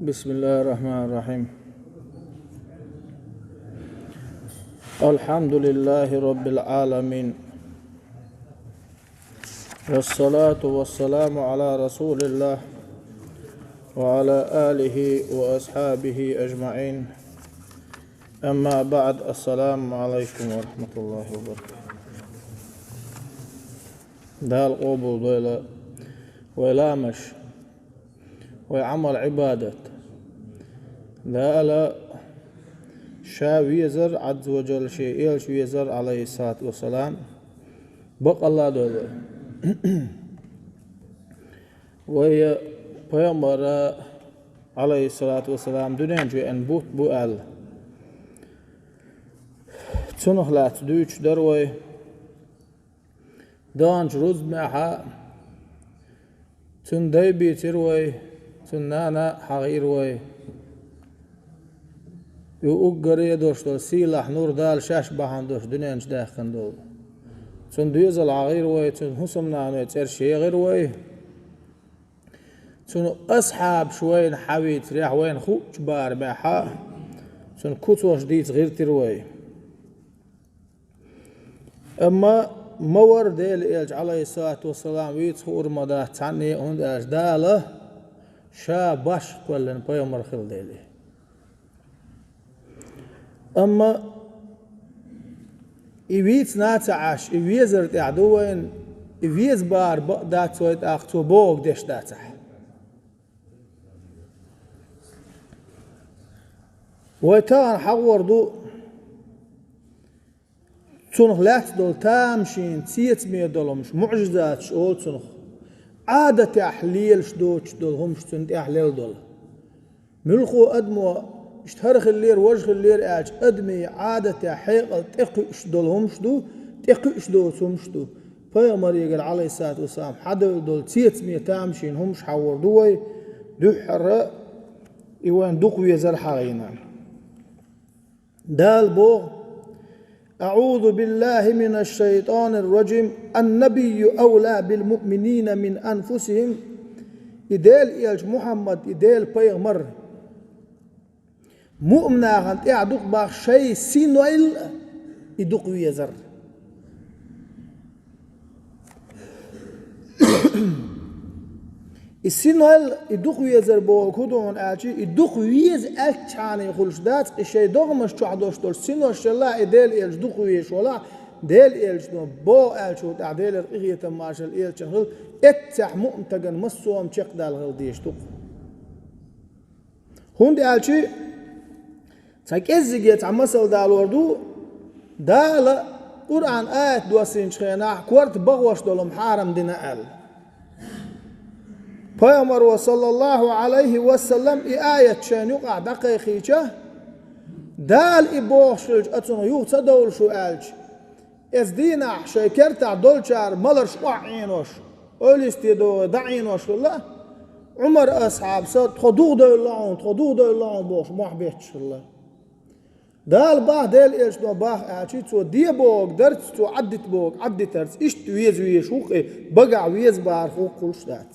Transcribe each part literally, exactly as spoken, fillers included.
بسم الله الرحمن الرحيم. الحمد لله رب العالمين. والصلاة والسلام على رسول الله وعلى آله وأصحابه أجمعين. أما بعد، السلام عليكم ورحمة الله وبركاته. Дала къобалдойла вай ламаз, вай Ӏамал-Ӏибадат. Дала Ша везар, Ӏазза ва Жалла, Шен Элча везар, Ӏалайхиссалату вассалам, бакъалла дойла вай. Вай пайхамар, Ӏалайхиссалату вассалам, дуьнен чу веана бутт бу аьлла, цунах лаьцна дуьйцуш дара вай. ДоӀанчу рузбанехьа цуьнан дай бийцира вай, цуьнан нана хьахийра вай. И уггаре а долуш долу сийлахь нур Дала Шаьш бахьана долуш дуьнен чу даьккхина долу. Цуьнан доьзал хьахийра вай, цуьнан хӀусамнаной цӀераш егӀира вай. Цуьнан асхьабаш вайна хьавийцарехь, вайна хуучу барамехьа, цуьнан куцаш дийца гӀиртира вай. Амма ма вара Делан Элча, Ӏалайхиссалату вассалам, вийца хуур ма дац цхьанне а, хӀунда аьлча Дала Ша башха кхоьллина пайхамар хилла дела. Амма и вийцина а ца Ӏаш, и везар тӀехь ду вайна, и веза бахар бакъ дац вай тӀаккха, цо бохург деш дацахь. Вай тахана хьахор ду цунах лаьцна долу тамашийна, цецаме долу хӀумаш, муӀжизаташ олу цунах, Ӏадатехь лелаш доцуш долу хӀумаш цунна тӀехь лелла долу. Муьлххо адамо, иштта хӀара хиллера, важа хиллера аьлча, адамийн Ӏадатехь хьекъал тӀекхуьуш долу хӀумаш ду, тӀекхуьуш доцу хӀумаш ду. Пайхамарегара, Ӏалайхиссалату вассалам, хьадевлла долу цецаме тамашийна хӀумаш хьахор ду вай, дуьххьара и вайн дукха везар хьахийна. Дала боху: «أعوذ بالله من الشيطان الرجيم. النبي أولى بالمؤمنين من أنفسهم». И Делан Элча Мухьаммад, и Делан пайхамар, муъминашна тӀехь дукха боху шайн синойла а и дукха везар. И синойла, и дукха везар бохург хӀун ду хьуна аьлча, и дукха веза аьлча хьанна хуьлуш дац, и шайн догӀмаш чохь долуш долу синош елахь, и Делан Элча дукха везаш велахь, Делан Элчано боху аьллачул тӀаьхьа, Делера къинхетам, маршалла Элчанна хуьлда, эццехь муъмин стагана массо а хӀума чекхдала хила дезаш ду-кх. ХӀунда аьлча цхьа кӀеззиге цхьа масал далор ду, Дала Къуръан аят доссийначу хенахь корта бахош долу хӀума хьарам дина аьлла. Пайхамаро, саллаллаху Ӏалайхи ва саллам, и аят шайна юкъахь дӀакхайкхийча, Дала и бохуш хилча, оцунах юха ца довлуш ву аьлча, Эцу дийнахь шайн кертахь долчара маларш охьаӀенош, ойлисте догӀий дӀаӀенош хилла, Ӏумар асхьабас: «Тхо духадевлла хьуна, тхо духадевлла хьуна», — бохуш, мохь бетташ хилла. Дала боху, Делан Элчано боху аьлча, цо де бохург дарца, цо Ӏаддита бохург Ӏаддитарца, иштта веза везаш ву-кх и, багахь веза бахарх ву-кх хуьлуш дац.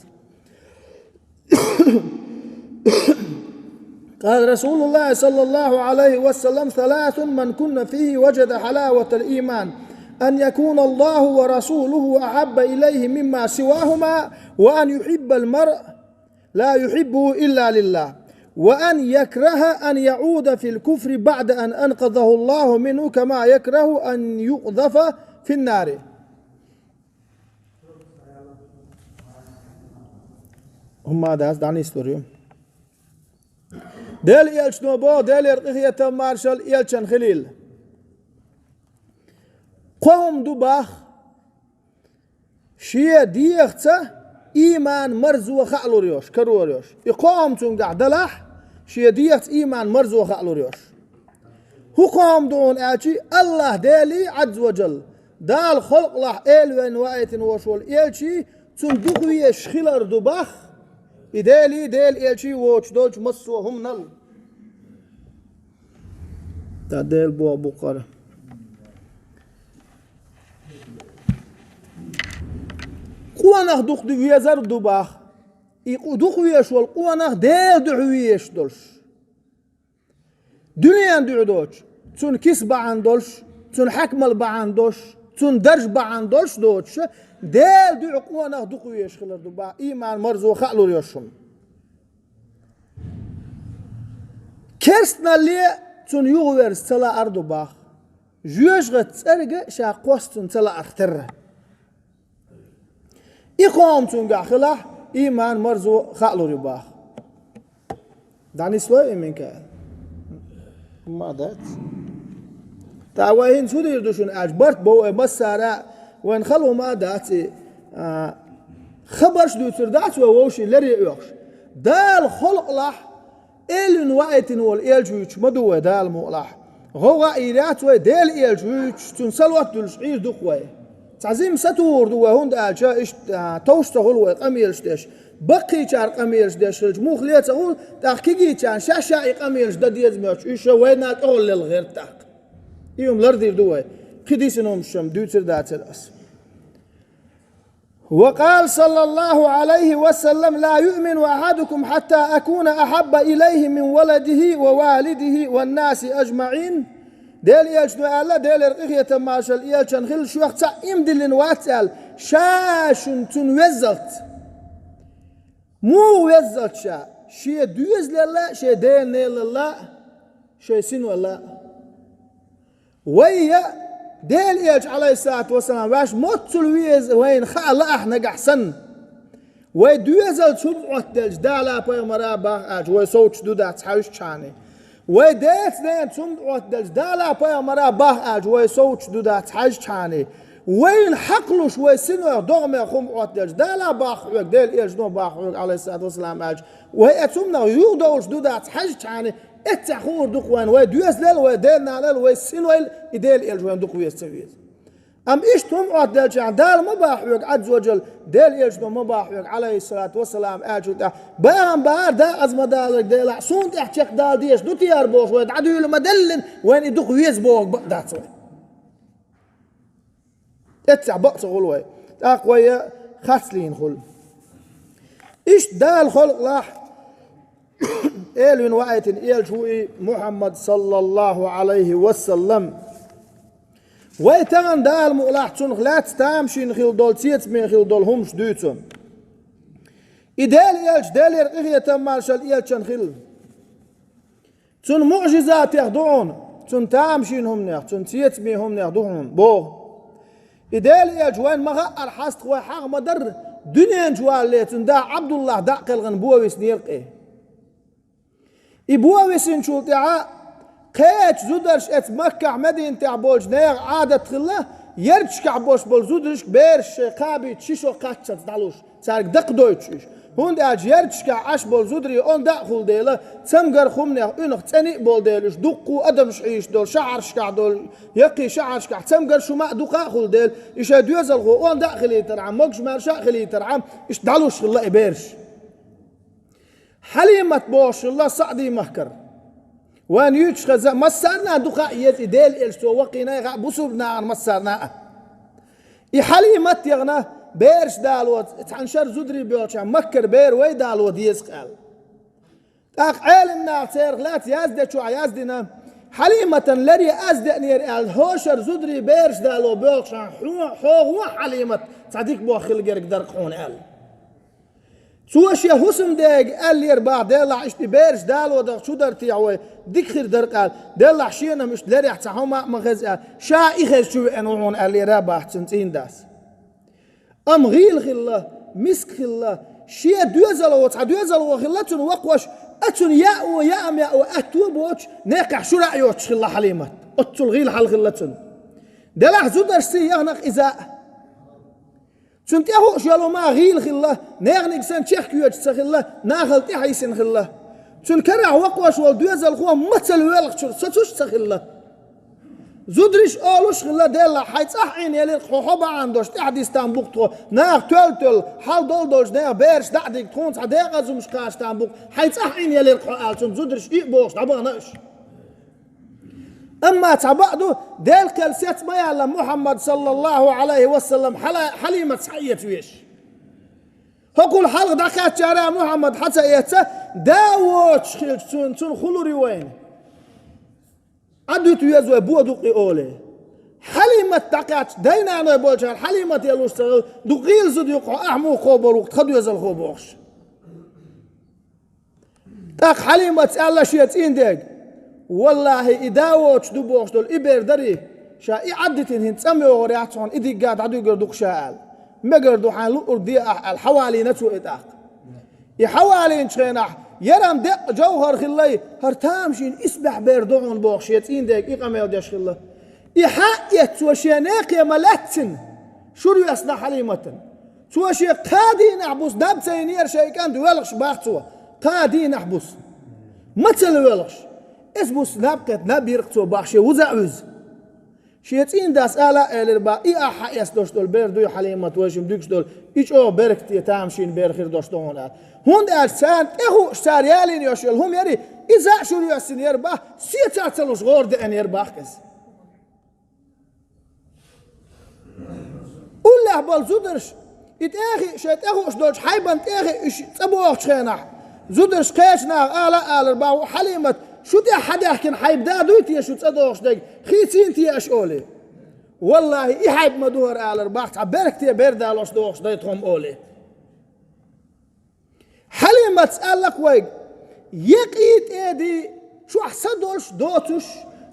قال رسول الله صلى الله عليه وسلم: «ثلاث من كن فيه وجد حلاوة الإيمان، أن يكون الله ورسوله أحب إليه مما سواهما، وأن يحب المرء لا يحبه إلا لله، وأن يكره أن يعود في الكفر بعد أن أنقذه الله منه، كما يكره أن يقذف في النار». ХӀумма дац, дӀанислур ю. Делан Элчано боху, Делера къинхетам, маршалла Элчанна хилийла. Кхо хӀума ду боху, шен дегӀаца ийман марзо хаалур йолуш, карор йолуш. И кхо хӀума цуьнгахь далахь, шен дегӀаца ийман марзо хаалур йолуш. ХӀун кхо хӀума ду хьуна аьлча, АллахӀ Делий, Ӏазза ва Жалла, Дала халкъалахь элаваьлла ваийтина волуш волу Элчий, цунна дукха везаш хилар ду боху, и Делий, Делан Элчий воцуш долчу массо а хӀуманал. Ткъа Дела боху бу-кх хӀара. Къонах дукха везар ду боху. И къу-, дукха везаш волу къонах Делан дуьхьа везаш долуш. Дуьненан дуьхьа доцуш, цуьнан киса бахьана долуш, цуьнан хьаькамалла бахьана долуш, цуьнан дарж бахьана долуш доцуш, Делан дуьхьа къонах дукха везаш хилар ду бах, ийман марзо хаа лур йолуш хӀума. Керстаналле цунна юхаверза ца лаар ду бах. Жоьжахатин цӀерга ша кхоссачунна ца лаарх терра. И кхоам цуьнгахь хилахь, ийман марзо хаа лур ю бах. ДӀанислой и минка? Ма дац. ТӀаккха вай хӀинца хӀун дийр ду шуна аьлча, барт бо вай массара, вайн хала хӀума а дац и, а, хабарш дуьйцур дац вай вовшийн лере оьхуш. Дала халкъалахь Элвина ваийтина волу элча вуьйцуш ма ду вай Дала мукъалахь. ГӀовгӀа а йийр яц вай, Делан элча вуьйцуш, цунна салот а дуьллуш Ӏийр ду-кх вай. Цхьа зима сатухур ду вай, хӀунда аьлча иштта, а, товш ца хуьлу вай къамелаш деш. Баккхийчара къамелаш деш хилча, муха ле ца хуьлу, тӀаккха кегийчарна шаьш-шаьш и къамелаш дан деза моьттуш, уьш ша вайна тӀехула лелла гӀерта тӀаккха. И хӀума лардийр ду вай. Кхин дисина хӀумнаш ма дуьйцур дацара ас. وقال صلى الله عليه وسلم: لا يؤمن أحدكم حتى أكون أحب إليه من ولده ووالده والناس أجمعين. Делан элчано аьлла, Делера къинхетам, маршалла элчанна хилла, шух цхьаъ ийман диллина вац аьлла, ша шуна цунна веззалц. Муха веззалц ша? Шен доьзалалла, шен ден-ненан лелалла, шен синвалла. Вай я Делан элча, Ӏалайхиссалату вассалам, ваьш моццул веза вайна хаа лаахь нагахь санна. Вай доьзалца хӀума Ӏоттаделча, Дала, пайхамара бах аьлча, вай совцуш ду дац хьаьжчхьана. Вай деца-ненаца хӀума Ӏоттаделча, Дала, пайхамара бах аьлча, вай совцуш ду дац хьаьжчхьана. Вайна хьакхалуш вай синойх, догӀмех хӀума Ӏоттаделча, Дала бах хьоьга, Делан элчано бах хьоьга, Ӏалайхиссалату вассалам, аьлча, вай оцу хӀуманах юхадовлуш ду дац хьаьжчхьана. Эццехь хуур ду-кх вайна, вай доьзалал, вай ден-ненал, вай синвал, и Делан элча вайна дукха веза ца веза. Амма иштта хӀума Ӏоттаделчахьана, Дала ма бах хьоьга, Ӏазза ва Джалла, Делан элчано ма бах хьоьга, Ӏалайхиссалату вассалам, аьллачул тӀаьхьа, бахам бахара дакъаза ма даларг делахь, суна тӀехь чекхдала дезаш ду те хӀара бохуш, вай дӀадуьйла ма-деллина, вайна и дукха веза бохург бакъ дац вай. Эццехь бакъ ца хуьлу вай. ТӀаккха вай харцлийна хуьлу. Иштта Дала халкъалахь Элвина ваийтина элча ву и Мухьаммад, саллаллаху Ӏалайхи ва саллам. Вай тахана Дала мукъалахь цунах лаьцна тамашийна хилла долу, цецаме хилла долу хӀумнаш дуьйцу. И Делан элча, Делера къинхетам, маршалла элчанна хилла. Цуьнан муӀжизатех ду хьуна, цуьнан тамашийна хӀуманех, цуьнан цецаме хӀуманех ду хьуна, боху. И Делан элча вайна ма-хаъара хьастах вай хьагӀ ма-дарра, дуьнен чу валале цуьнан да Ӏабдуллахь дӀа а кхелхина бо виснера-кх и. И бо висинчул тӀаьхьа кхечу зударша, эцу Маккахь, Мединатехь болчу нехан Ӏадат хилла, ярташкахь болуш болу зударшка бераш шайн кхабийча ши шо кхаччалц дӀалуш, цаьрга дакхадойтуш уьш. ХӀунда аьлча ярташкахь Ӏаш болу зударий онда а хуьлу дела, цамгарх хӀуманех уьнах цӀена а болу дела, уьш дуккха а адамаш хьийзаш долу шахьаршкахь долу, яккхий шахьаршкахь цамгарш хӀума а дукха а хуьлу дела, и шайн доьзалхо онда а хилийтархьама, могуш-маьрша а хилийтархьама, иштта дӀалуш хилла и бераш. Хьалимат бохуш хилла Саъди-махкара. Вайна юьйцуш хеза, массарна а дукха а еза и Делан элча, цо ваккхийна а хаьа бусулба нахана массарна а. И Хьалимат яхана, бераш дало, цхьана шара зударий боьлхучохь Маккара бер вай дало деза-кх аьлла. ТӀаккха Ӏелам наха церах лаьцна яздечохь яздина, Хьалиматан лере аз деанера аьлла, хӀо шара зударий бераш дало боьлхучохь хьо, хьо, хьо, Хьалимат, цхьа дика бохам хила герга дара-кх хьуна аьлла. Цо шен хӀусамдега аьллера бах, деллахь иштта и бераш дало даха чу дара техьа вай, дика хир дара-кх аьлла, деллахь шена-м иштта лерехь цхьа хӀума а ма хеза аьлла, ша и хеза чу веана ву хьуна аьллера бах цуьнан цӀийндас. Амма гӀийла хилла, миска хилла, шен доьзалхо, цхьа доьзалхо хилла цуьнан вакхош, а цуьнан яа а, яа-м яа а, аьтто а боцуш, некхахь шура а йоцуш хилла Хьалимат. Оццул гӀийла хьал хилла цуьнан. Делахь зударшций яхана-кх иза а. Цуьнан тӀехуъуш йолу хӀума гӀийла хилла, неханиг санна чехкоьжуш ца хилла, нахала тӀаьхьа йисина хилла. Цуьнан карахь вакхош волу доьзалхо мацалла воьлхучуьра соцуш а ца хилла. Зударша олуш а хилла, деллахь, хьайн цӀахь Ӏийна елира-кх хьо, хьо бахьана долуш тӀаьхьа дисна там бу-кх тхо, наха тоьлла-тоьлла, хьал долу долчу нехан бераш дӀа а дигна, тхуна цхьа декъаза хӀумаш кхача там бу-кх, хьайн цӀахь Ӏийна елира-кх хьо аьлла, цуьнан зударша и а бохуш дӀабахана уьш. Амма цхьа бакъ ду, Делан кхел сецца ма яьлла Мухьаммад, саллаллаху Ӏалайхи ва саллам, Хьала-, Хьалимат схьаэца везаш. ХӀокхул хьалха дӀакхаьччара Мухьаммад хьа ца эца, да воцуш хилча цун, цунна хулур ю вайна. Ӏадвита веза вай, бо ду-кх и олий. Хьалимат дӀакхаьчча, дай-наной болчара Хьалимате луш ца хилла, дукха гӀийла зуда ю-кх хьо, ахь муха кхобур ву-кх, тха доьзал кхобу бохуш. ТӀаккха Хьалиматс аьлла шен цӀийнан дега: «Валлахьи, и да воцуш ду бохуш долу и бер дарий, ша и Ӏаддитина хӀинца цӀа ма йогӀур яц хьуна, и дигга дӀадуьгур ду-кх ша», – аьлла. «Мегар ду, хьайна луъург де ахь», – аьлла, хьавалийна цо и тӀаккха. И хьавалийначу хенахь, ярам деккъа жовхӀар хиллай, хӀара тамашийна исбаьхьа бер ду хьуна бохуш, шен цӀийнан дега и къамел деш хилла. И хьа а эцна, цо шен некхе ма лаьццина, шура йоьссина Хьалиматана. Цо шен кхаа дийнахь буса наб ца йинера шайн кӀант воьлхуш, бах цо, кхаа дийнахь буса. Мацалла воьлхуш. Эс буса наб кхетта, наб йира-кх цо, бах, шен вуза а вуьзна. Шен цӀийнан дас ала а элира, бах, и ахь хьаэцна долуш долу бер дуй, Хьалимат, вайшимма дуьгуш долу, и чӀогӀа беркате тамашийна бер хир долуш ду хьуна аьлла. ХӀунда аьлча царна тӀехууш, цара ялийна йолуш йолу хӀума яри, иза а шура йоьссина яра, бах, сецахь ца луш гӀора деана яра, бах, иза. Уллехь болу зударш, и тӀехиъ, шайн тӀехууш долчу хьайбан тӀехиъ уьш цӀа бохучу хенахь, зударш кхечу наха ала а алара, бах, Хьалимат, шу тӀехь хьадаьхкина хьайба да дуй те шу цӀа дохуш дерг, хийцийна те аша олий. Валлахьи, и хьайба ма ду хӀара алара, бах, цхьа беркате бер далош дохуш дай тхо-м олий. Хьалиматс аьлла-кх вайга: «Екъий, тӀедий, чохь са долуш, доцуш,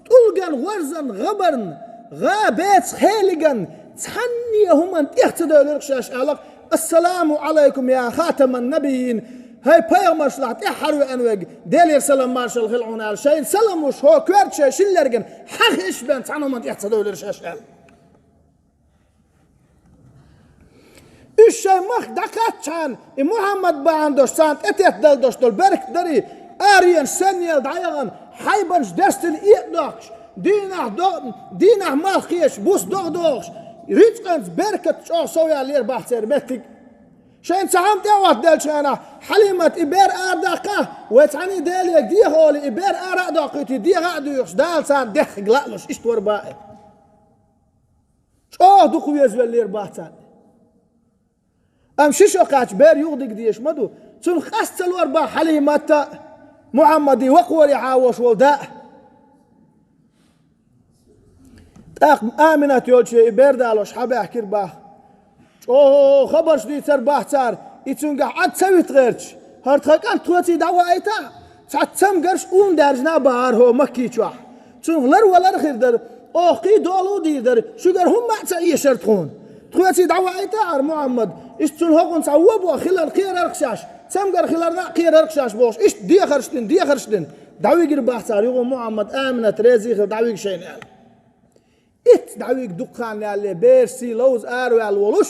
тӀулган, гӀорзан, гӀабарна, гӀа, бецах, хьелиган, цхьанне а хӀуманна тӀех ца девлира-кх шаьш», – аьлла-кх. «Ассаламу Ӏалайкум, я хатаман набиййин, хӀай пайхамаршлахь тӀаьххьара веана верг, Делера салам маршалла хила хьуна», – аьлла, шайна салам луш, хӀокху коьрта шайн шиллерган хьаха иш бен цхьана хӀуманна тӀех ца девлира шаьш аьлла. Уьш шайн махка дӀакхаччхьана, и Мухьаммад бахьана долуш царна тӀететтадала долуш долу беркат дарий, аренаш санна яла дӀаяхана, хьайбанаш дерстина экъа дохкуш, дийнахь до-, дийнахь малх кхеташ, буса догӀа дохуш, рицкъанца беркат чӀогӀа сов яьллера, бах, церан меттиг. Шайна цхьа хӀума тӀеӀоттаделлачу хенахь, Хьалимат, и бер арадаккха, вай цхьаьний Деле деха олий, и бер ара а доккхуьйтий, деха а дуьйхуш, Дала царна дехнарг лаалуш, иштта вара, бах, и. ЧӀогӀа дукха везавеллера, бах, царна. Амма ши шо кхаьчча бер юхадига дезаш ма ду. Цунах къаста ца лора, бах, Хьалимат а, Мухьаммаде вакхорехьа вош волу да а. ТӀаккха Аминат йолчу и бер далош хьабаьхкира, бах. ЧӀогӀа хабарш дийцар, бах, цара, и цуьнгахь Ӏад ца вита гӀерташ. ХӀара тхан кӀант тхоьций дӀаваийтахь, цхьацца цамгарш ун даьржина а бахара хӀо Макки чохь. Цунах лар валар а хир дара, оха кхин долу а дийр дара, шуьгара хӀумма а ца эшара тхуна. Тхоьций дӀаваийтахь хӀара Мухьаммад, иштта цунна хӀокхунна цхьа вон боху хиларна кхерарх шаьш, цамгар хиларна а кхерарх шаьш бохуш, иштта дехарш дина, дехарш дина. ДӀавигира, бах, цара юха Мухьаммад, Аминат резий хила дӀавига шайна аьлла. Итт дӀавига дукха хан яьлле, бераш сий ловза араваьлла волуш,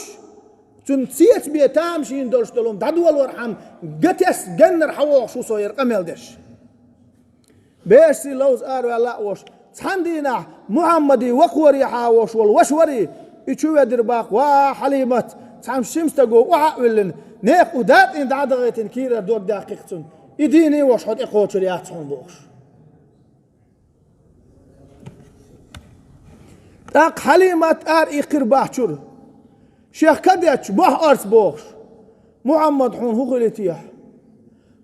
цунна цецаме тамашийна долуш долу хӀума дӀадолорхьама, гатес ганнара хьавогӀуш ву со яра къамел деш. Бераш сий ловза араваьлла а волуш, цхьана дийнахь Мухьаммаде вакхорехьа вош волу ваша варий, и чу ведира, бах, ва Хьалимат, цхьана шина стага охьа а виллина, нехан у датӀийна дӀа а дахийтина кийрара дог даьккхи-кх цунна. И дийне а вош хьо тӀекхочур яц хьуна бохуш. ТӀаккха Хьалимат ара иккхира, бах, чуьра. Шех ка детташ, мохь орца бохуш. Мухьаммад, хьуна хӀун хили техьа?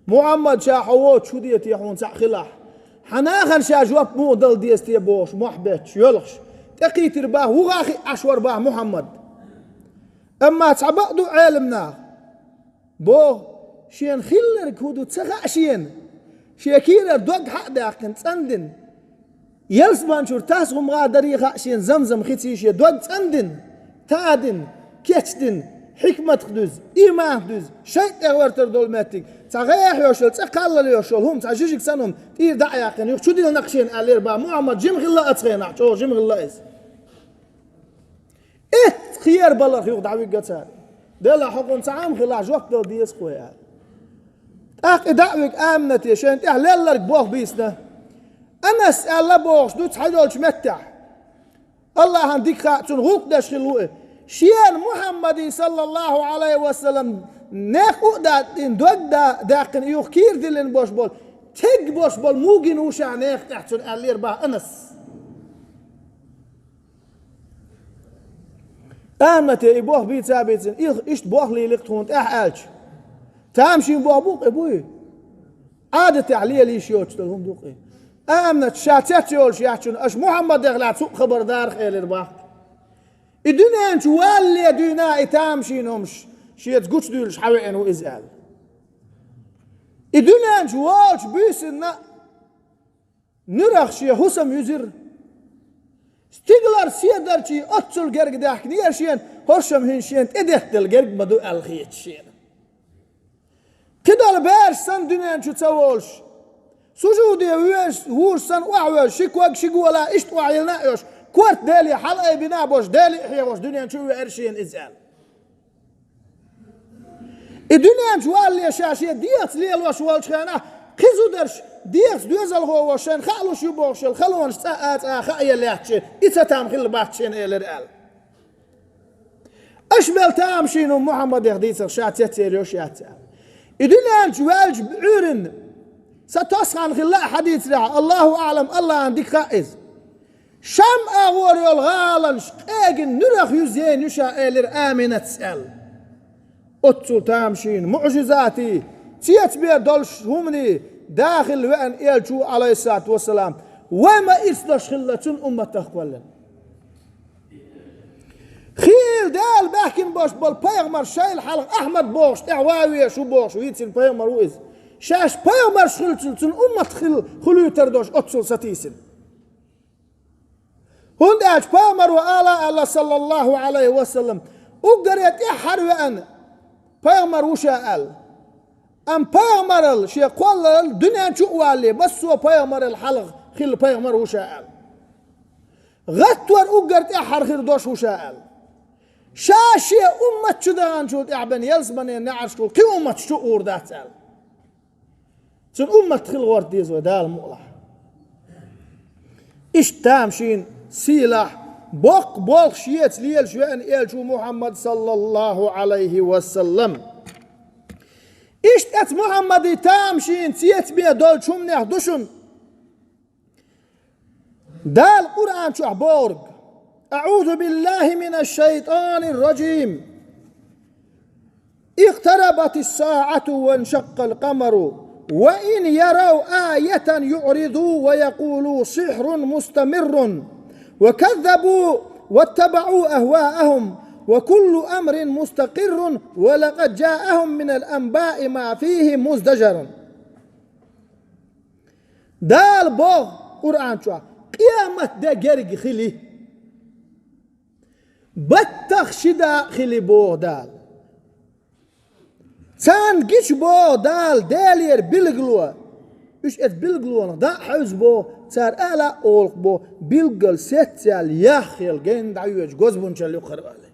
Мухьаммад, ша хьо воцуш хӀун де техьа хьуна цхьаъ хилахь? Хьан нахана ша жоп муха дала деза те бохуш, мохь бетташ, йоьлхуш. ТӀекхийтира, бах, вуха а хиъна Ӏаш вара, бах, Мухьаммад. Амма цхьа бакъ ду Ӏеламнаха. Боху, шена хилларг хӀун ду ца хаьа шена. Шен кийрара дог хьа а даьккхина, цӀандина. Ялсаманчуьра тасхьа хӀума гӀа дарий хаьа шена, Замзам хиций, шен дог цӀандина, тадина, кечдина, хьикматах дуьзна, ийманах дуьзна, шайтӀа тӀехӀоьртар долу меттиг, цхьа гӀехьа йолуш йолу, цӀа кхаллал йолуш йолу хӀума, цхьа жижиг санна хӀума тӀера дӀа а яьккхина, юха чу диллина-кх шена аьллера, бах, Мухьаммад, жима хилла а цу хенахь, чӀогӀа жима хилла иза. Эццахь кхера баларх юха дӀавигга цара. Делахь хӀокхунна цхьа хӀума хилахь, жоп дала деза-кх вай, аьлла. ТӀаккха и дӀа а вига Аминате шайна тӀехь лелларг болх бийцина. Анас аьлла бохуш ду цхьайолчу меттехь. Аллахьан дика хаьа, цунна гӀуллакх деш хилла ву и. Шена Мухьаммаде, саллаллаху Ӏалайхи ва саллам, некъ у а датӀийна, дог а да-, даьккхина, юха кийра диллина бош болу, тегга бош болу мугин ву ша нехан тӀехь цунна, аьллера, бах, Анас. Аминате и болх бийца а бийцина, и-, иштта болх лийли-кх тхуна тӀехь аьлча, Тамашийна боху бу-кх и, буй? Ӏадатехь лелийш йоцуш долу хӀума ду-кх и. Аминат ша цец йолуш яц шуна, аша Мухьаммадех лаьцна хӀуъа хабар дарах элира боху. И дуьнен чу валале дуьйна и тамашийна хӀумаш шеца гучудуьйлуш хьан веана ву иза аьлла. И дуьнен чу волчу буьйсанна нуьрах шен хӀусам юьзира. Стигалара седарчий оццул герга даьхкинера шена, хӀоршам хӀинца шена тӀедетталла герга ма ду аьлла хеташ шена. Кхидолу бераш санна дуьнен чу ца волуш, сужуде вуьйш, вуьйш санна охьавоьжуш, ши ког ши гола иштта охьайиллина а йолуш, корта Деле хьала айбина а болуш, Деле а хьехош дуьнен чу а веара шена иза аьлла. И дуьнен чу валале ша шен дегӀаца лелош волчу хенахь, кхин зударш дегӀаца доьзалхо волуш шайна хаалуш ю бохуш йолу халонаш цкъа а цкъа а хаа елла яц шена, и цатам хилла бац шена элира аьлла. Аша мел тамашийна ву Мухьаммадех дийцарх ша цецъяр йолуш яц аьлла. И дуьнен чу ваьлча Ӏуьйранна, сан тосхьана хилла а хьадийцарехь, Аллаху аӀлам, Аллахьан дика хаьа иза. Шам агӀор йолу гӀаланаш къегина нуьрах юьззийна ю ша элира Аминатас аьлла. Оццул тамашийна, муӀжизатий, цецбер долуш хӀуманий дахийна веана элча ву, Ӏалайхиссалату вассалам, вай ма ицлуш хилла цуьнан умматах кхоьллина. Хийла Дала баьхкина болуш болу пайхамар шайла хьалха Ахьмад бохуш тӀехь ван везаш ву бохуш вийцина пайхамар ву иза. Шаьш пайхамарш хилча цуьнан уммат хила хуьлуьйтур долуш оццул сатийсина. ХӀунда аьлча пайхамаро ала аьлла, саллаллаху Ӏалайхи ва саллам, уггаре тӀаьххьара веана пайхамар ву ша аьлла. Амма пайхамаралла шен кхолларалла дуьнен чу а валале, массо а пайхамаралла хьалха хилла пайхамар ву ша аьлла. ГӀаттор уггар тӀаьххьара хир долуш ву ша аьлла. Ша шен уммат чу даханчул тӀаьхьа бен ялсаманен неӀаршкахула кхин умматаш чу а гӀур дац аьлла. Цуьнан уммат хила гӀорта деза вай Дала мукъалахь. Иштта тамашийна, сийлахь, боккха болх шеца лелаш веана элча ву Мухьаммад, саллаллаху Ӏалайхи ва саллам. Иштта эцу Мухьаммадий тамашийна цецбе долчу хӀуманех ду шуна Дала Къуръан чохь бохург: أعوذ بالله من الشيطان الرجيم. اقتربت الساعة وانشق القمر وإن يروا آية يعرضوا ويقولوا سحر مستمر وكذبوا واتبعوا أهواءهم وكل أمر مستقر ولقد جاءهم من الأنباء ما فيه مزدجر. Дала боху Къуръан чохь: «Къемат де герга хили, баттах ши дакъа хили», — боху Дала. Царна гича боху Дала Делера билгало. Уьш эцу билгалонах дӀа а хьевза боху, цара ала а олу боху, билггал сецъяьлла, яхъелла генна дӀайоьдуш гозбунчалла юкъара валле.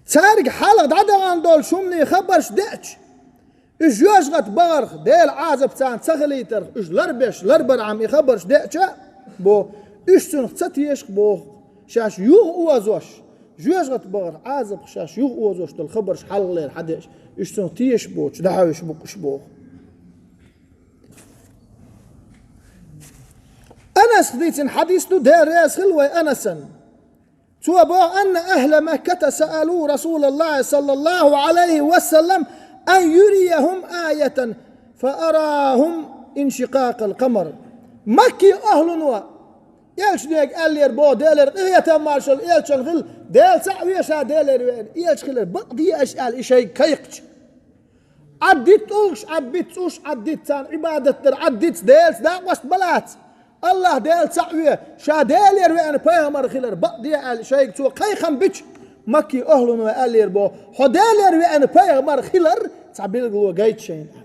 Цаьрга хьалха дӀадахана долчу хӀуманийн хабарш деача, уьш жоьжахатин бахарх, Делан Ӏазап царна ца хилийтарх, уьш ларбеш, ларбархьама и хабарш деача, боху, уьш цунах ца теша боху, шаьш юха озош, жоьжахатин бахарх Ӏазапах шаьш юха озош долу хабарш хьалхалера хьадеача, уьш цунах теша боцуш, дӀахьевзаш бу-кх уьш боху. Анасах дийцина хьадис ду, Дела реза хила вай Анасан. Цо боху: أن أهل مكة سألوا رسول الله صلى الله عليه وسلم أن يريهم آية فأراهم انشقاق القمر. Маккин ахлуно элчане аьллера боху, Делера къинхетам маршалла элчанна хила, Дела цхьаъ ве ша Делера веана элча хилар бакъ де аша аьлла, и шайга кхайкхича. Ӏаддитта улгаш, Ӏадбитта цӀуш, Ӏаддитта царна Ӏибадат дар, Ӏаддитта Делаца дакъост балац. Аллах Дела цхьаъ ве, ша Делера веана пайхамар хилар бакъ де аьлла, шайга цо кхайкхам бича, Маккин ахлуно аьллера боху: «Хьо Делера веана пайхамар хилар цхьа билгало гайта шайна», — аьлла.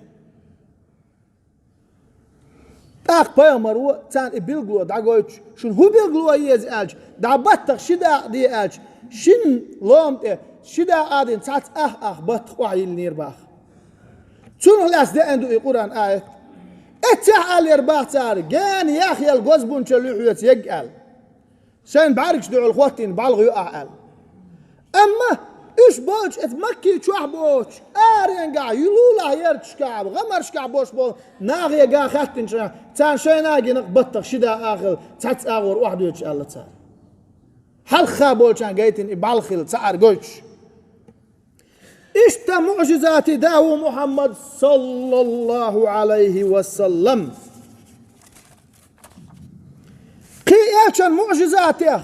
ТӀаккха пайхамаро царна и билгало дӀагойтуш, шуна хӀун билгало еза аьлча, дӀа баттах ши дакъа де аьлча, шина лома тӀе ши дакъа а дина цхьацца ах-ах баттах охьайиллинера баха. Цунах лаьцна деана ду и Къуръан аят. Эццехь аьллера баха цара, гена яхъелла гозбунчалла ю хьоьца егга аьлла. Шайн бӀаьргаш дуьхьал хӀоттийна бӀалгӀа ю ахь аьлла. Амма уьш болчу эцу Макки чохь боцучу, аренгахь, юлулахь ярташкахь, гӀамаршкахь бош болу нахе га хаьттинчу, царна шайна а гина баттах ши дакъа а хилла, цхьацца агӀор охьадоьдуш аьлла цара. Хьалха болчарна гайтина и бӀалгӀа хилла, цхьаъ ара гойтуш. Иштта муӀжизатий да ву Мухьаммад, саллаллаху Ӏалайхи ва саллам. Кхин элчан муӀжизатех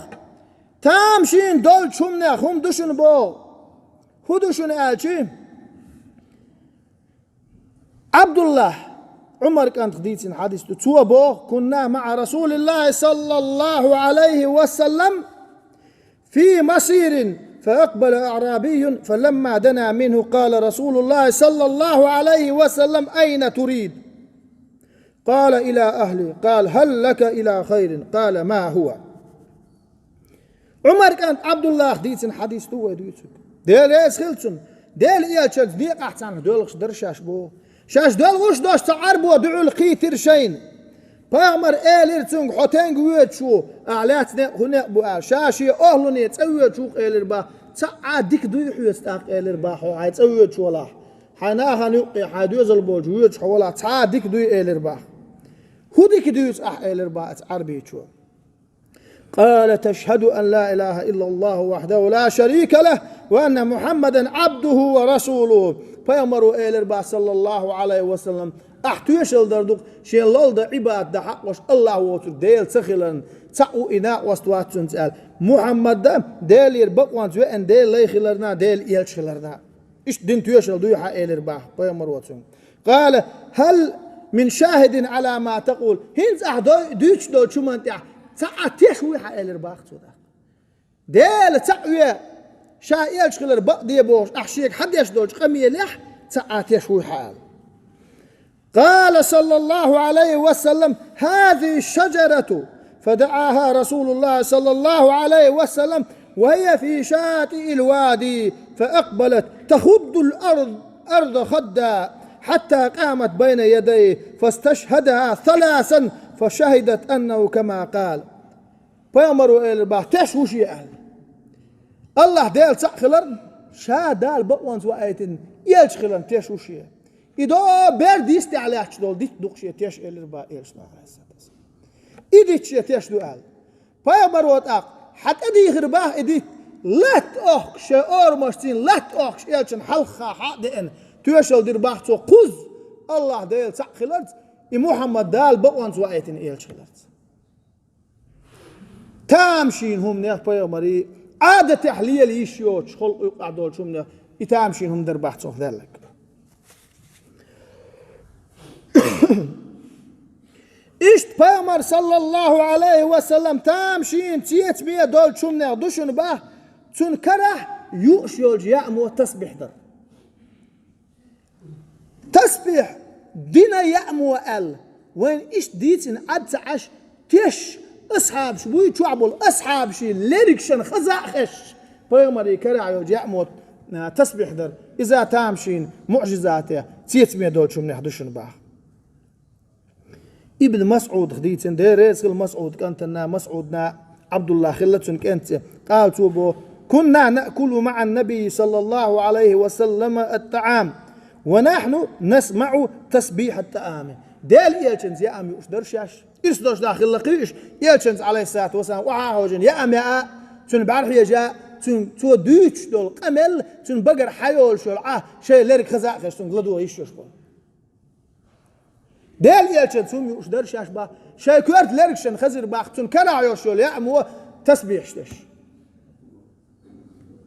тамашийна долчу хӀуманех хӀума ду шуна боху. ХӀун ду шуна аьлчи? Ӏабдуллахь, Ӏумар кӀантах дийцина хьадис ду. Цо боху: «Кунна маӀа Расулиллахи саллаллаху Ӏалайхи ва саллам фи масирин, фа акъбала аърабийюн, фаламма дана минху, къала Расулуллахи саллаллаху Ӏалайхи ва саллам: „Айна турид?“ Къала: „Ила ахли“. Къала: „Хьал лака ила хайрин?“ Къала: „Ма хӀува?“» Ӏумар кӀант Ӏабдуллахь дийцина хьадис ду вай дуьйцург. Дела реза хила цунна. Дела элчанца декъахь цхьаьна доьлхуш дара шаьш боху. Шаьш доьлхуш долуш цхьа Ӏарбо дуьхьал кхийтира шайна. Пайхамар элира цуьнга: «Хьо тенга воьдуш ву? Ахь лаьцна некъ хӀун некъ бу?» аьлла. Ша шен охьлуне цӀа воьдуш ву-кх элира бах. «Цхьа а дика дуй хьоьца тӀаккха?» элира бах, «хьо хьайн цӀа воьдуш валахь. Хьайн нахана юккъе, хьайн доьзал болчу воьдуш хьо валахь, цхьа а дика дуй?» элира бах. «ХӀун дика дуьйцу ахь?» элира бах оцу Ӏарбичо. «Къала: ташхьаду ан ла илаха иллаллаху вахьдаху ла шарика лаху ва анна Мухьаммадан Ӏабдуху ва расулуху». Пайхамаро элира бах, саллаллаху Ӏалайхи ва саллам: «Ахь тоьшалла дар ду-кх шен лолда, Ӏибадат дан хьакъ волуш Аллахь воцург Дела ца хиларна, цхьаъ ву и накъост вац цуьнца», аьлла. Мухьаммад а Делера бакъонца веана Делан лай хиларна, Делан элча хиларна. Иштта дина тоьшалла дуй хьан, элира бах пайхамаро цуьнга. «Къала: хьал мин шахидин Ӏала ма такъул?» ХӀинца ахь дой-, дуьйцуш долчу хӀуманна тӀехь цхьа а теш вуй хьан, элира бах цо тӀаккха. Дела цхьаъ ве, ша элча хилар бакъде бохуш, ахь шега хьан деш долчу къамелехь цхьа а теш вуй хьан аьлла. Къала саллаллаху Ӏалайхи ва саллам: «Хазихи шаджарату». فدعاها رسول الله صلى الله عليه وسلم وهي في شاطئ الوادي، فأقبلت تخض الأرض، أرض خضا، حتى قامت بين يديه فاستشهدها ثلاثا فشهدت أنه كما قال. Пайхамаро элира бах, теш ву шен аьлла. Аллахь Дела цхьаъ хиларна, ша Дала бакъонца ваийтина элча хиларна теш ву шен. И до бер дистехь лаьтташ долу дитт ду-кх шен теш, элира бах элчано, Ӏалайхиссалату вассалам. И дитт шен теш ду аьлла. Пайхамаро тӀаккха, хьан тӀедийхира бах и дитт, латта охкуш, шайн орамашцийн латта охкуш элчанна хьалха хьа а деана, тоьшалла дира бах цо кхузза, Аллахь Дела цхьаъ хиларца, и Мухьаммад Дала бакъонца ваийтина элча хиларца. Тамашийна хӀуманех пайхамарий, Ӏадатехь лела йиш йоцуш халкъ юкъахь долчу хӀуманех, и тамашийна хӀума дара бах цунах лелларг. Иштта пайхамар, саллаллаху Ӏалайхи ва саллам, тамашийна цецаме долчу хӀуманех ду шуна бах, цуьнан карахь юуш йолчу яамо тасбихь дара. Тасбихь дина яамо аьлла, вайна иштта дийцина Ӏад ца Ӏаш, теш асхьабаш буй, чохь болу асхьабашийн лергашна хаза а хезаш, пайхамарийн карахь йолчу яамо, а, тасбихь дара. Иза тамашийна муӀжизатех, цецаме долчу хӀуманех ду шуна бах. Ибн МасӀудах дийцина, Дела реза хила МасӀудан кӀантана, МасӀудна Ӏабдулла хилла цуьнан кӀентаца. Къала, цо боху: «Кунна наъкулу маӀан-набийи саллаллаху Ӏалайхи ва саллама ат-таӀам, ва нахьну насмаӀу тасбихьат-таӀами». Делан элчанца яам юуш дара шаьш. Ирс долуш нах хилла кхин уьш, элчанца, Ӏалайхиссалату вассалам, охьа а хьожина, яам яа, цуьнан бӀаьрхьежа, цуьнан, цо дуьйцуш долу къамел, цуьнан багара хьайолуш йолу Ӏа, шайн лерг хаза а хезаш, цуьнга ладогӀа йиш йолуш болу. Делан элчанца хӀума юуш дара шаьш бах, шайн коьрта лергашна хазира бах, цуьнан карахь йолуш йолу яамо тасбихьаш деш.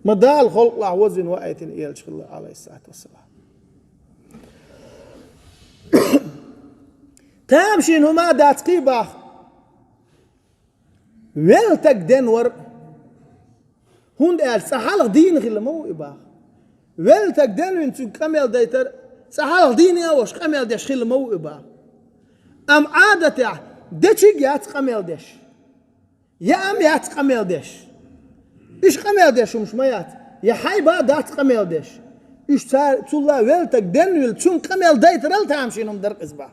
Ма Дала халкъалахь вазвина ваийтина элча хилла, Ӏалайхиссалату вассалам. Тамашийна хӀума а дац кхин бах. Велла стаг денвар, хӀунда аьлча цкъа хьалха дийна хилла ма ву и бах. Велла стаг денвина цуьнга къамел дайтар, цкъа хьалха дийна а волуш къамел деш хилла ма ву и бах. Амма Ӏадатехь дечиг яц къамел деш. Яам яц къамел деш. Уьш къамел деш хӀумаш ма яц. Я хьайба дац къамел деш. Уьш цара, цулла велла стаг денвина, цуьнга къамел дайтарал тамашийна хӀума дара иза бах.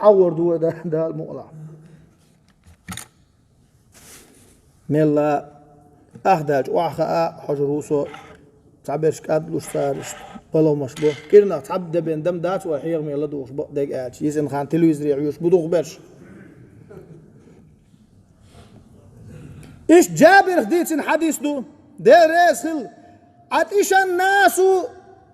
ХьагӀор ду вай да-, Дала мукъалахь. Мелла ахдаьлча охьахаа хьожур ву со, цхьаберш кӀадлуш цара иштта баламаш бо. КӀирнах цхьабда бен дам дац вай хьехаме ладугӀуш бакъдерг аьлча, йисина хан телевизоре хьоьжуш бу дукхахберш. Иштта Джабирх дийцина хьадис ду, Дела реза хила: عطش الناس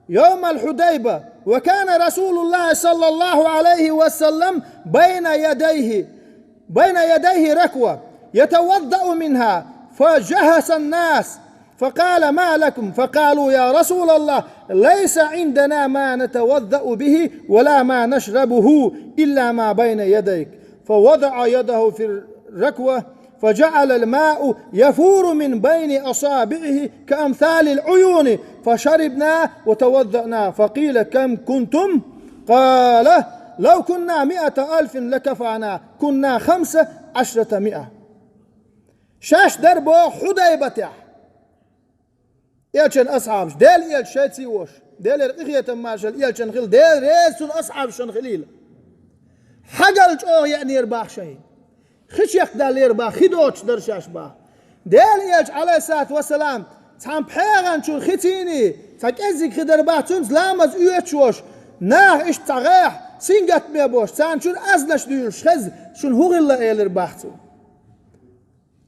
يوم الحديبية، وكان رسول الله صلى الله عليه وسلم بين يديه، بين يديه ركوة يتوضأ منها، فجهش الناس، فقال: ما لكم؟ فقالوا: يا رسول الله، ليس عندنا ما نتوضأ به ولا ما نشربه إلا ما بين يديك. فوضع يده في الركوة، فجعل الماء يفور من بين أصابعه كأمثال العيون، فشربنا وتوضأنا. فقيل: كم كنتم؟ قال: لو كنا مائة ألف لكفانا، كنا خمس عشرة مائة. Шаьш дара боху Хьудайбатехь Элчан асхьабаш, Делан Элча шайца а волуш, Делера къинхетам, маршалла Элчан хила, Дела реза цуьнан асхьабашна хилийла. Хьагал чӀогӀа еанера боху шайна. Хи чекхдаьллера боху, хи доцуш дара шаьш боху. Делан Элча, Ӏалайхиссалату вассалам, цхьана пхьегӀанчуьра хи цӀийний, цхьа кӀеззиг хи дара боху, цуьнца ламаз оьцуш волуш, наха иштта цхьа гӀехь, сингаттаме болуш, царна чуьра азнаш дуьйлуш хезна, шуна хӀун хилла элира боху цо.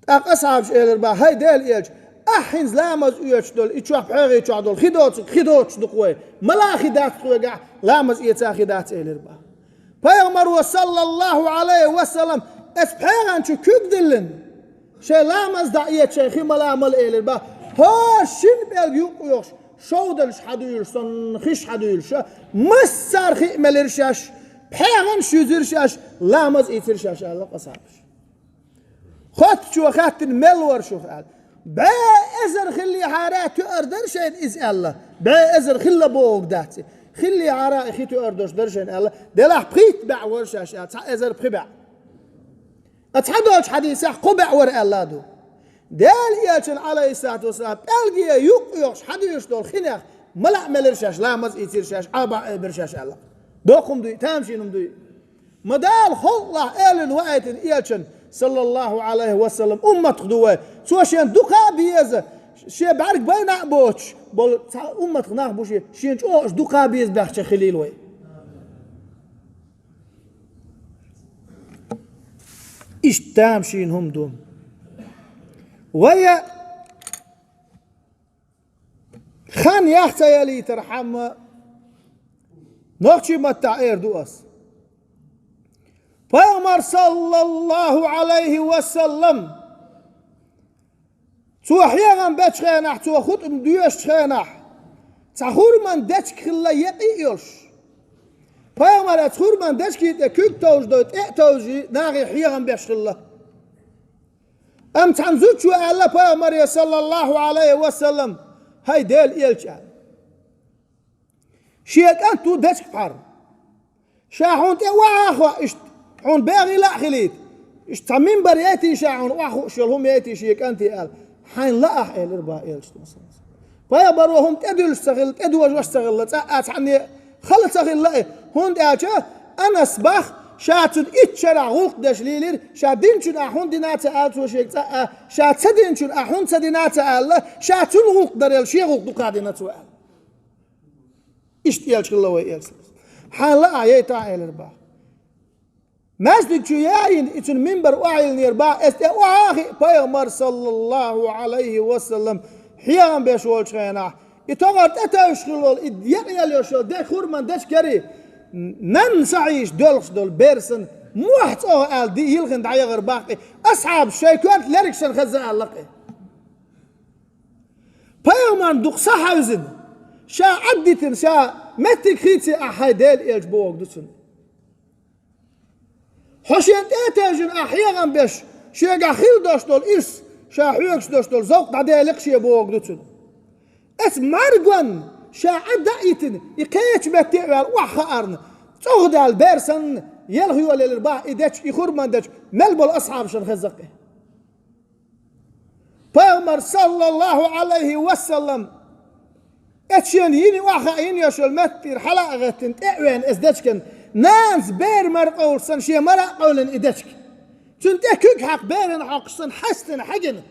ТӀаккха асхьабаша элира боху: хӀай Делан Элча, ахь хӀинца ламаз оьцуш долу, и чохь пхьегӀа чохь долу хи доцург хи доцуш ду-кх вай, мала хи дац тхоьгахь, ламаз эца хи дац, элира боху. Пайхамаро, саллаллаху Ӏалайхи ва саллам, оцу пхьегӀанчу куьг диллина, шайн ламаз дӀаэца, шайн хи мала мала, элира боху. ХӀора шина пӀелг юккъе йохуш, шовданаш хьадуьйлуш санна, хиш хьадуьйлуш, массара хи а мелира шаьш, пхьегӀанаш юьзира шаьш, ламаз ийцира шаьш, аьлла асхьабаша. Хоттучо хаьттина: мел вара шух, аьлла. БӀе эзар хиллехьара тоьар дара шайна иза, аьлла. БӀе эзар хилла бохург дац и. Хиллехьара и хи тоьар долуш дара шайна, аьлла. Делахь пхийтта бӀе вара шаьш, аьлла, цхьа эзар пхи бӀе. Ткъа цхьадолчу хьадисехь кхо бӀе вара аьлла ду. Делан Элчан, Ӏалайхиссалату вассалам, пӀелге юккъе йохуш хьадуьйлуш долу хинех мала а мелира шаьш, ламаз ийцира шаьш, Ӏаба а эбира шаьш, аьлла. Доккха хӀума дуй, тамашийна хӀума дуй. Ма Дала халкъалахь элина ваийтина Элчан, саллаллаху Ӏалайхи ва саллам, умматах ду вай. Цо шен дукха а беза, шен бӀаьрг байна а боцуш болу цхьа умматах нах бу шен, шен чӀогӀа дукха а беза баьхча хилийла вай. Иштта тамашийна хӀума ду. Вай а хан яхь ца ялийтархьама, нохчийн маттахь эр ду ас. Пайхамар, саллаллаху Ӏалайхи ва саллам, цо хьехам бечу хенахь, цо хутӀба доьшучу хенахь, цхьа хурман дечиг хилла екъий а йолуш. Пайхамар оцу хурман дечиган тӀе куьг товжадой, тӀе а товжий, нахе хьехам беш хилла. Амма цхьана зудчо аьлла пайхамаре, саллаллаху Ӏалайхи ва саллам: хӀай Делан Элча, аьлла, шен кӀант ву дечиг пхьар. Ша хьуна тӀе охьа а хоуьйту, иштта хьуна бегӀийла а хилийта, иштта цхьа минбар яйтий ша хьуна, охьахууш йолу хӀума яйтий шен кӀанте, аьлла, хьайна лаахь, элира боху Элчано. Пайхамаро хӀума тӀедуьллуш ца хилла, тӀедожош ца хилла, цкъа а цхьанне хала ца хилла и, хӀунда аьлча Анас боху, ша цунна итт шарахь гӀуллакх деш лийлира, ша динчун ахь хӀунда дина ца аьлла цо шега цкъа а, ша ца динчун ахь хӀунда ца дина ца аьлла, ша цунна гӀуллакх дарел шен гӀуллакх дукха дина цо аьлла. Иштта Элча хилла вай Элча. Хьайна лаахь, яйтахь, элира боху. Маьждиг чу яйина, и цуьнан минбар охьайиллинера боху, эс тӀе охьа а хиъна, пайхамар, саллаллаху Ӏалайхи ва саллам, хьехам беш волчу хенахь, и товгӀар тӀетевжаш хилла волу, и екъаелла йолуш йолу дечиг, хурман дечиг яра, нанна схьахьийзаш доьлхуш долу бер санна, мохь цӀогӀа аьлла, ди йилхина дӀаяхара боху и, асхьабаш шайн коьрта лергашна хезна аьлла-кх и. Пайхамарна дукха са хьаьвзина, ша Ӏаддитина, ша меттиг хийций ахь, хӀай Делан Элча, бохург ду цунна. Хьо шена тӀе а тевжина ахь хьехам беш, шегахь хилла долуш долу ирс, ша хьоьгуш долуш долу зовкх дӀаделира-кх шен, бохург ду цунна. Оцу мӀаьргонна ша Ӏадда а йитина, и кхечу метте а ваьлла охьахаарна, цӀогӀа даьлла бер санна, елха йолаелира боху и дечиг, и хурман дечиг, мел болу асхьабашна хезна-кх и. Пайхамар, саллаллаху Ӏалайхи ва саллам, оцу шена йина охьахаийна йолуш йолу метта тӀера хьала а гӀеттина, тӀе а веана оцу дечиган, нанас бер мара къовлуш санна, шен мара а къевлина и дечиг. Цунна тӀе куьг хьаькхна, берана хьокхуш санна, хьаьстина, хьегина.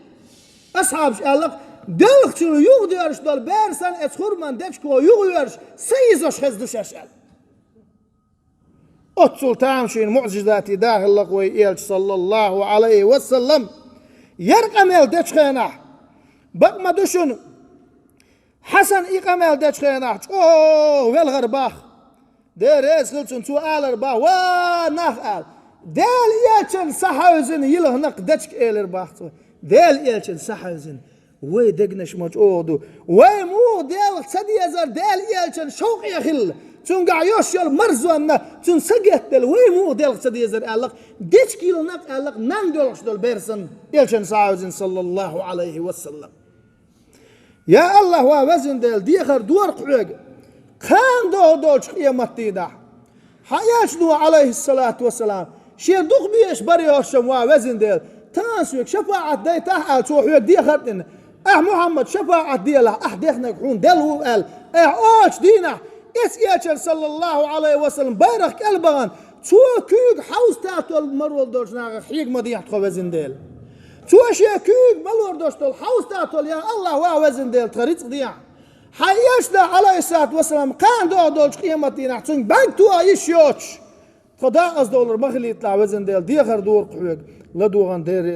Асхьабаша аьлла-кх, доьлхучух юхадоьрзуш долу бер санна, оцу хурман дечигах юхайоьрзуш, са йизош хезна ду шаьш аьлла. Оццул тамашийна муӀжизатий дахалла-кх вай Элча, саллаллаху Ӏалайхи ва саллам. Ер къамел дечу хенахь, бакъ ма ду шуна, Хьасан и къамел дечу хенахь чӀогӀа велхар бах. Дела реза хила цунна, цо алар бах: «Ва нах», — аьлла. Дела элчан схьахьаьвзина йилхинарг дечиг элира бах цо. Дела элчан схьахьаьвзина. Вай дегнаш ма чӀогӀа ду. Вай муха делха ца дезара Дела элчан шовкъе хилла, цуьнгахь йолуш йолу марзонна цунна са геттделла, вай муха делха ца дезара аьлла, дечиг йилхинарг аьлла, нанна доьлхуш долу бер санна, элчан схьахьаьвзина, саллаллаху Ӏалайхи ва саллам. Я АллахӀ, ва Везан Дела, дехар дора-кх хьоьга кхана догӀу долчу къематдийнахь. Хьан элчано, Ӏалайхиссалату вассалам, шен дукха безаш бара йолуш-м, ва Везан Дела, тахана соьга шапаӀат дайтахь аьлла, цо хьоьга дехар а дина. Ахь, Мухьаммад, шапаӀат делахь, ахь дехнарг хьуна делла ву аьлла, ахь олучу дийнахь, эцу элчан, саллаллаху Ӏалайхи ва саллам, байракх кӀел бахана, цо куьйга хьовса татолла марол долчу нахах хьега ма дехьа тхо, Везан Дела. Цо шен куьйга ма лорадеш долу хьовса татолла, я АллахӀ, ва Везан Дела, тхан рицкъ дехьа. Хьан элчано, Ӏалайхиссалату вассалам, кхана догӀу долчу къематдийнахь цуьнга бӀаьрг тоха йиш йоцуш, тхан дакъаза довлар ма хилийталахь, Везан Дела, дехар дора-кх хьоьга, ладогӀарна дера